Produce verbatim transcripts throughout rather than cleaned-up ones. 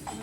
ᱦᱮᱸ,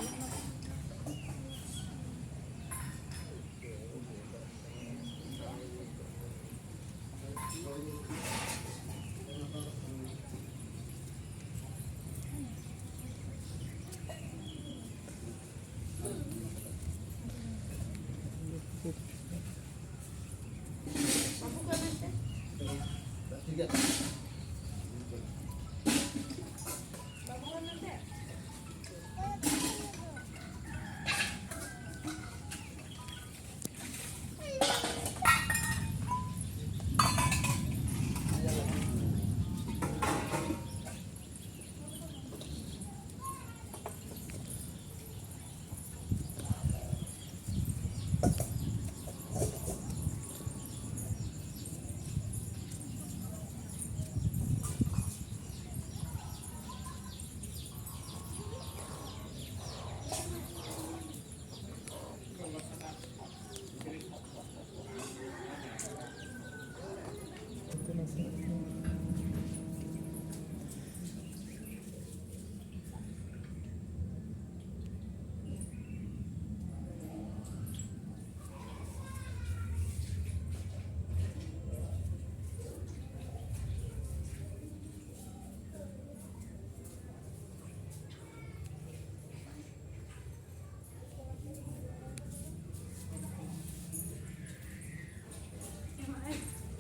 ᱵᱟᱠᱚ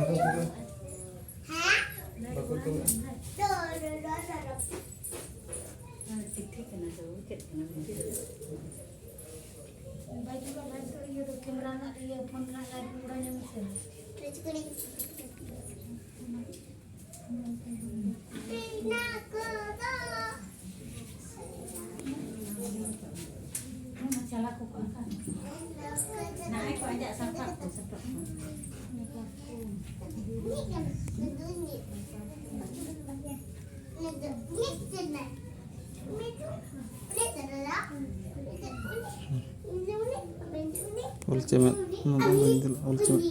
ᱩᱛᱩ ᱠᱟᱜᱼᱟ᱾ ᱵᱟᱠᱚ ᱩᱛᱩ ᱠᱟᱜᱼᱟ᱾ ᱪᱤᱴᱷᱤ ᱠᱟᱱᱟ ᱫᱚ, ᱪᱮᱫ ᱠᱟᱱᱟ? ᱵᱟᱭ ᱪᱟᱞᱟᱜ, ᱵᱟᱭ ᱪᱟᱞᱟᱜ, ᱤᱭᱟᱹ ᱫᱚ ᱠᱮᱢᱨᱟ ᱨᱮᱱᱟᱜ, ᱤᱭᱟᱹ ᱯᱷᱳᱱ ᱨᱮᱱᱟᱜ ᱞᱟᱭᱤᱴ ᱩᱲᱟᱹ ᱧᱟᱢ ᱥᱮ᱾ ᱪᱟᱞᱟᱣ ᱠᱚ ᱠᱚᱜᱼᱟ᱾ ᱱᱟᱦᱟᱭ ᱠᱚ ᱟᱡᱟᱜ ᱥᱟᱯᱟᱵ ᱠᱚ ᱥᱟᱯᱟᱵ ᱠᱚ᱾ ᱚᱞ ᱪᱮᱢᱮᱫ, ᱱᱚᱣᱟ ᱫᱚ ᱵᱟᱹᱧ ᱧᱮᱞ, ᱚᱞ ᱪᱮᱢᱮᱫ᱾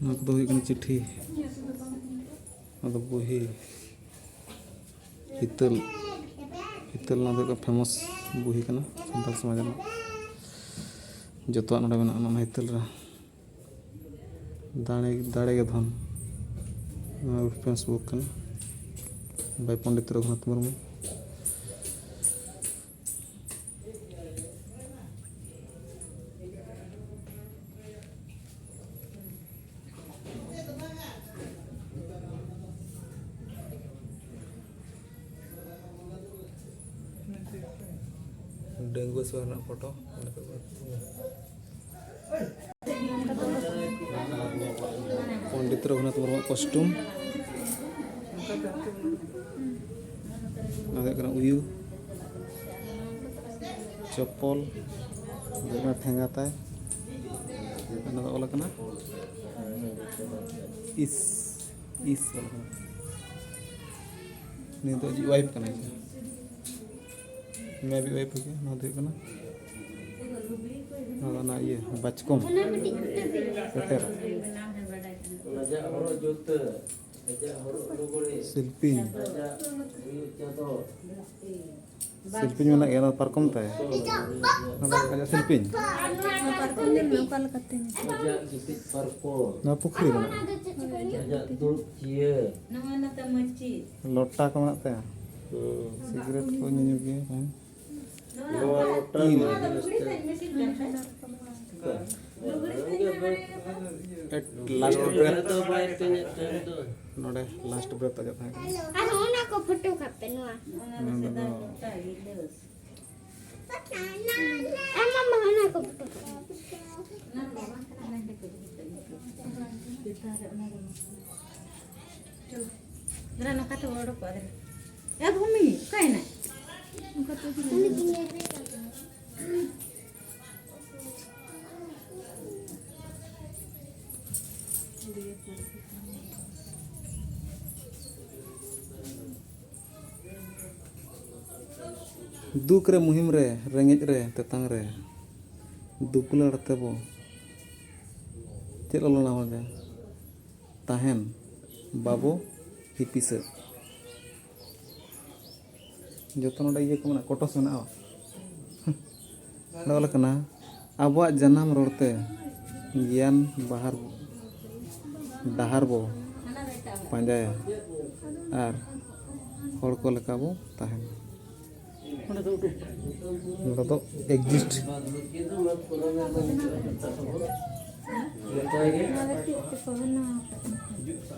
ᱱᱚᱣᱟ ᱠᱚᱫᱚ ᱦᱩᱭᱩᱜ ᱠᱟᱱᱟ ᱪᱤᱴᱷᱤ, ᱱᱚᱣᱟ ᱫᱚ ᱵᱩᱦᱤ, ᱦᱤᱛᱟᱹᱞ, ᱦᱤᱛᱟᱹᱞ, ᱱᱚᱣᱟ ᱫᱚ ᱦᱩᱭᱩᱜ ᱠᱟᱱᱟ ᱯᱷᱮᱢᱟᱥ ᱵᱩᱦᱤ ᱠᱟᱱᱟ ᱥᱟᱱᱛᱟᱲ ᱥᱚᱢᱟᱡᱽ ᱨᱮᱱᱟᱜ᱾ ᱡᱚᱛᱚᱣᱟᱜ ᱱᱚᱰᱮ ᱢᱮᱱᱟᱜᱼᱟ, ᱱᱚᱣᱟ ᱦᱤᱛᱟᱹᱞ ᱨᱮ᱾ ᱫᱟᱲᱮ, ᱫᱟᱲᱮ ᱜᱮ ᱫᱷᱚᱱ, ᱱᱚᱣᱟ ᱯᱷᱮᱢᱟᱥ ᱵᱩᱠ ᱠᱟᱱᱟ, by ᱯᱚᱱᱰᱤᱛ ᱨᱚᱜᱷᱩᱱᱟᱛᱷ ᱢᱩᱨᱢᱩ᱾ ᱰᱟᱺᱜᱩᱣᱟᱹ ᱥᱚᱦᱚᱨ ᱨᱮᱱᱟᱜ ᱯᱷᱳᱴᱳ᱾ ᱯᱚᱱᱰᱤᱛ ᱨᱚᱜᱷᱩᱱᱟᱛᱷ ᱢᱩᱨᱢᱩᱣᱟᱜ ᱠᱚᱥᱴᱩᱢ᱾ ᱚᱱᱟ ᱫᱚ ᱦᱩᱭᱩᱜ ᱠᱟᱱᱟ ᱩᱭᱩ, ᱪᱚᱯᱯᱚᱞ, ᱚᱱᱟ ᱫᱚ ᱦᱩᱭᱩᱜ ᱠᱟᱱᱟ ᱴᱷᱮᱸᱜᱟ ᱛᱟᱭ᱾ ᱚᱱᱟ ᱫᱚ ᱚᱞ ᱟᱠᱟᱱᱟ ᱤᱥ, ᱤᱥ ᱚᱞ ᱟᱠᱟᱱᱟ᱾ ᱱᱤᱭᱟᱹ ᱫᱚ ᱟᱡᱤᱡ ᱣᱟᱭᱤᱯ ᱠᱟᱱᱟᱭ᱾ ᱢᱮ ᱵᱤ ᱣᱟᱭᱤᱯ ᱜᱮ᱾ ᱱᱚᱣᱟ ᱫᱚ ᱦᱩᱭᱩᱜ ᱠᱟᱱᱟ, ᱱᱚᱣᱟ ᱫᱚ ᱚᱱᱟ ᱤᱭᱟᱹ, ᱵᱟᱪᱠᱚᱢ᱾ ᱯᱮᱴᱮᱨ᱾ ᱟᱡᱟᱜ ᱦᱚᱨᱚᱜ ᱡᱩᱛᱟᱹ, ᱟᱡᱟᱜ ᱦᱚᱨᱚᱜ ᱞᱩᱜᱽᱲᱤ᱾ ᱥᱤᱞᱯᱤᱧ᱾ ᱟᱡᱟᱜ ᱩᱭᱩ ᱪᱟᱫᱚᱨ᱾ ᱥᱤᱞᱯᱤᱧ ᱢᱮᱱᱟᱜ ᱜᱮᱭᱟ, ᱚᱱᱟ ᱫᱚ ᱯᱟᱨᱠᱚᱢ ᱛᱟᱭ᱾ ᱚᱱᱟ ᱫᱚ ᱟᱡᱟᱜ ᱥᱤᱞᱯᱤᱧ᱾ ᱯᱟᱨᱠᱚᱢ ᱧᱮᱞ ᱢᱮ ᱚᱠᱟ ᱞᱮᱠᱟᱛᱮ᱾ ᱟᱡᱟᱜ ᱜᱤᱛᱤᱡ ᱯᱟᱨᱠᱚᱢ᱾ ᱱᱚᱣᱟ ᱯᱩᱠᱷᱨᱤ ᱢᱮᱱᱟᱜᱼᱟ᱾ ᱟᱡᱟᱜ ᱫᱩᱲᱩᱵ ᱪᱤᱭᱟᱹ᱾ ᱱᱚᱣᱟ ᱱᱟᱛᱮ ᱢᱟᱹᱪᱤ᱾ ᱞᱚᱴᱟ ᱠᱚ ᱢᱮᱱᱟᱜ ᱛᱟᱭᱟ᱾ ᱦᱩᱸ᱾ ᱥᱤᱜᱟᱨᱮᱴ ᱠᱚ ᱧᱩᱧᱩ ᱜᱮᱭᱟ᱾ ᱦᱮᱸ᱾ ᱱᱚᱣᱟ ᱞᱚᱴᱟ ᱤᱧ ᱱᱚᱣᱟ ᱡᱤᱱᱤᱥ ᱛᱮ᱾ At last breath. ᱱᱚᱰᱮ last breath ᱟᱡᱟᱜ ᱛᱟᱦᱮᱸ ᱠᱟᱱᱟ᱾ ᱟᱨ ᱚᱱᱟ ᱠᱚ ᱯᱷᱳᱴᱳ ᱠᱟᱜ ᱯᱮ, ᱱᱚᱣᱟ᱾ ᱚᱱᱟ ᱫᱚ ᱟᱢ ᱢᱟᱢᱟ, ᱚᱱᱟ ᱠᱚ ᱯᱷᱳᱴᱳ ᱠᱟᱜ ᱯᱮ᱾ ᱫᱮᱞᱟ ᱱᱚᱝᱠᱟ ᱛᱮ ᱚᱰᱚᱠᱚᱜᱼᱟ, ᱫᱮᱞᱟ᱾ ᱮ ᱵᱷᱩᱢᱤ, ᱚᱠᱟᱭᱮᱱᱟᱭ? ᱫᱩᱠ ᱨᱮ ᱢᱩᱦᱤᱢ ᱨᱮ, ᱨᱮᱸᱜᱮᱡ ᱨᱮ ᱛᱮᱛᱟᱝ ᱨᱮ, ᱫᱩᱯᱞᱟᱹᱲ ᱛᱮᱵᱚ ᱪᱮᱫ ᱞᱚᱞᱚ ᱱᱟᱣᱟ ᱜᱮ ᱛᱟᱦᱮᱱ, ᱵᱟᱵᱚ ᱦᱤᱯᱤᱥᱟᱹᱜ᱾ ᱡᱚᱛᱚ ᱱᱚᱰᱮ ᱤᱭᱟᱹ ᱠᱚ ᱢᱮᱱᱟᱜᱼᱟ, ᱠᱚᱴᱚᱥ ᱢᱮᱱᱟᱜᱼᱟ᱾ ᱱᱚᱰᱮ ᱚᱞ ᱠᱟᱱᱟ, ᱟᱵᱚᱣᱟᱜ ᱡᱟᱱᱟᱢ ᱨᱚᱲᱛᱮ ᱜᱮᱭᱟᱱ ᱵᱟᱦᱟᱨ, ᱰᱟᱦᱟᱨ ᱵᱚ ᱯᱟᱸᱡᱟᱭᱟ ᱟᱨ ᱦᱚᱲ ᱠᱚ ᱞᱮᱠᱟ ᱵᱚ ᱛᱟᱦᱮᱱᱟ᱾ ᱚᱸᱰᱮ ᱫᱚ ᱮᱠᱡᱤᱥᱴ᱾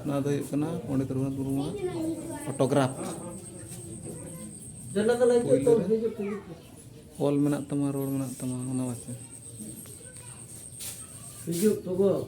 ᱱᱚᱣᱟ ᱫᱚ ᱦᱩᱭᱩᱜ ᱠᱟᱱᱟ ᱯᱚᱱᱰᱤᱛ ᱨᱚᱜᱷᱩᱱᱟᱛᱷ ᱢᱩᱨᱢᱩᱣᱟᱜ ᱯᱷᱳᱴᱳᱜᱨᱟᱯᱷ᱾ ᱯᱳᱭᱞᱳ ᱨᱮ ᱚᱞ ᱢᱮᱱᱟᱜ ᱛᱟᱢᱟ, ᱨᱚᱲ ᱢᱮᱱᱟᱜ ᱛᱟᱢᱟ, ᱚᱱᱟ ᱵᱟᱪᱮ᱾ ᱦᱤᱡᱩᱜ ᱛᱚᱵᱚ᱾